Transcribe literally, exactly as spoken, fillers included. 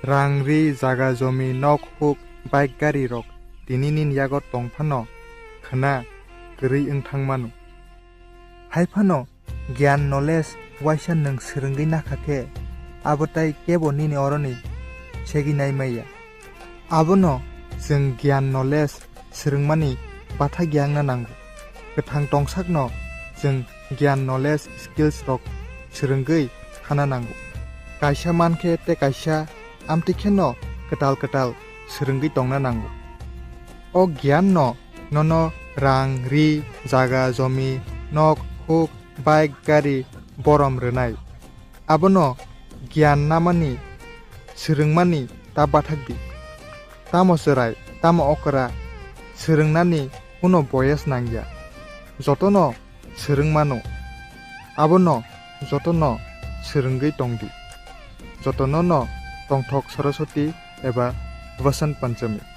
Rang ri, jaga jomi, nok huk, bike gari rok tini nini yago tong phano khwna kwrwi wng thang mano. Hai phano giyan knowledge waisa nwng swrwngwi nakha khe abo tai kebo nini oroni segwi nai maya. Abono chwng giyan knowledge swrwngmani bathak ya wngna nango. Kwthang tongsakno chwng giyan knowledge skills rok swrwngwi thana nango. Kaisa mankhe tei kaisa amtwi kheno kwtal kwtal swrwngwi tongna nango. O giyanno nono rang, ri, jaga, jomi, nok, huk, bike, gari, borom rwnai. Abono giyan namani, swrwngmani ta bathak di. Tamo chwrai, tamo okra, swrwngnani kuno boyes nangya. Jotono swrwng mano. Abono jotono swrwngwi tong di. Jotono no tongthok Saraswati eba Vasant Panchami.